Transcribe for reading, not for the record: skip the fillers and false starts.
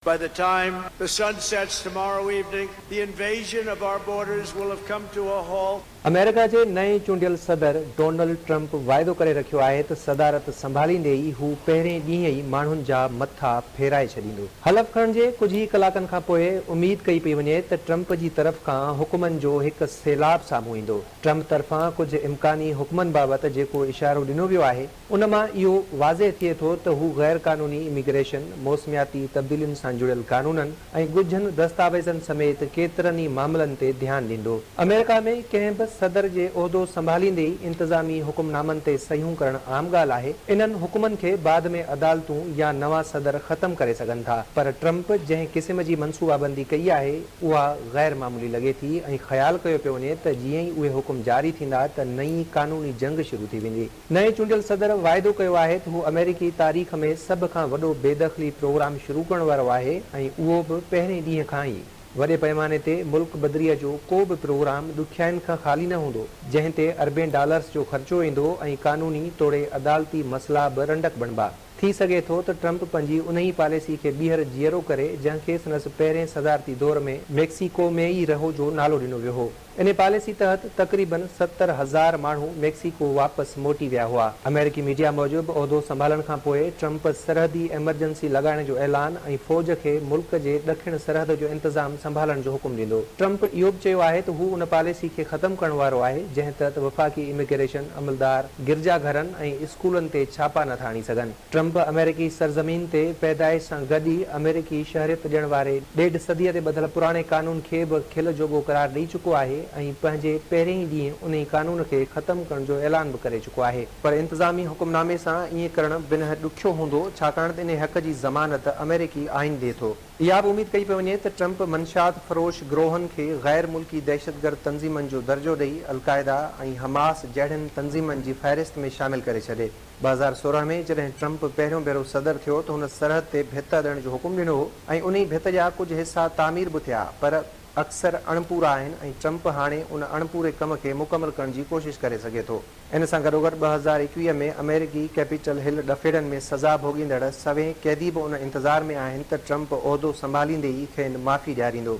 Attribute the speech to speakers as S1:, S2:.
S1: By the time the sun sets tomorrow evening, the invasion of our borders will have come to a halt.
S2: آمريڪا جي نئين چونڊيل صدر Donald Trump واعدو ڪري رکيو آهي ته صدارت سنڀاليندي ئي هو پهرين ڏينهن ئي ماڻهن جا مٿا ڦيرائي ڇڏيندو. حلف کڻڻ جي ڪجهه ئي ڪلاڪن کان پوء اميد ڪئي پئي وڃي ته ٽرمپ جي طرف کان حڪمن جو هڪ سيلاب سامهون ايندو. ٽرمپ طرفان ڪجهه امڪاني حڪمن بابت جيڪو اشارو ڏنو ويو آهي، ان مان اهو واضح ٿئي ٿو ته هو غير قانوني اميگريشن، موسمياتي تبديلين سان جڙيل قانونن ۽ ڳجهن دستاويزن سميت ڪيترن ئي معاملن تي ڌيان ڏيندو. آمريڪا ۾ ڪنهن به صدر جي عهدو سنڀاليندي ئي انتظامي حڪمنامن تي صحيحون ڪرڻ عام ڳالهه آهي. انهن حڪمن کي بعد ۾ عدالتون يا نوان صدر ختم ڪري سگهن ٿا. پر ٽرمپ جنهن قسم جي منصوبابندي ڪئي آهي، اها غير معمولي لڳي ٿي ۽ خيال ڪيو پيو وڃي ته جيئن ئي اهي حڪم جاري ٿيندا ته نئين قانوني جنگ شروع ٿي ويندي. نئين چونڊيل صدر واعدو ڪيو آهي ته هو آمريڪي تاريخ ۾ سڀ کان وڏو بي دخلي پروگرام شروع ڪرڻ وارو آهي ۽ اهو به پهرين ڏينهن کان ئي. وڏي پئماني تي ملڪ بدريء جو ڪو به پروگرام ڏکيائين کان خالي نه هوندو، جنهن تي اربين ڊالرز جو خرچو ايندو ۽ قانوني توڙي عدالتي مسئلا به رنڊڪ بڻبا. ٿي سگهي ٿو ته ٽرمپ پنهنجي انهي پاليسي کي ٻيهر جيئرو ڪري، جنهن کي سندس پهرين صدارتي دور ۾ ميڪسيڪو ۾ ئي رهو جو نالو ڏنو ويو هو. انهي پاليسي تحت تقريبن 70,000 ماڻهو ميڪسيڪو واپس موٽي ويا هئا. آمريڪي ميڊيا موجب عهدو سنڀالڻ کانپوء ٽرمپ سرحدي ايمرجنسي لڳائڻ جو اعلان ۽ فوج کي ملڪ جي ڏکڻ سرحد جو انتظام سنڀالڻ جو حڪم ڏيندو. ٽرمپ اهو به چيو آهي ته هو ان پاليسي کي ختم ڪرڻ وارو آهي جنهن تحت وفاقي اميگريشن عملدار گرجا گهرن ۽ اسڪولن تي ڇاپا نٿا هڻي سگهن. ٽرمپ آمريڪي سرزمين تي پيدائش سان گڏ ئي آمريڪي شهريت ڏيڻ واري ڏيڍ صديء تي ٻڌل پراڻي قانون کي به کل جوڳو قرار ڏئي چڪو آهي ۽ پنهنجي پهرين ئي ڏينهن انهي قانون کي ختم ڪرڻ جو اعلان به ڪري چڪو آهي. پر انتظامي حڪمنامي سان ائين ڪرڻ بنهه ڏکيو هوندو ڇاڪاڻ ته انهي حق جي ضمانت آمريڪي آئين ڏئي ٿو. اها به اميد ڪئي پئي وڃي ته ٽرمپ منشيات فروش گروهن کي غير ملڪي دهشتگرد تنظيمن جو درجو ڏئي القاعده ۽ حماس جهڙين تنظيمن جي فهرست ۾ شامل ڪري ڇڏي. 2016 ۾ جڏهن ٽرمپ پهريون ڀيرو صدر ٿيو ته هن سرحد تي ڀت اڏڻ جو حڪم ڏنو هو ۽ انهي ڀت جا ڪجهه حصا تعمير به ٿيا پر اڪثر اڻپورا آهن ۽ ٽرمپ هاڻي ان اڻپوري ڪم کي مڪمل ڪرڻ جي ڪوشش ڪري سگهي ٿو. ان سان گڏوگڏ 2021 ۾ آمريڪي ڪيپيٽل هل ڏڦيڙن ۾ سزا ڀوڳيندڙ سوين قيدي به ان انتظار ۾ آهن ته ٽرمپ عهدو سنڀاليندي ئي کين معافي ڏياريندو.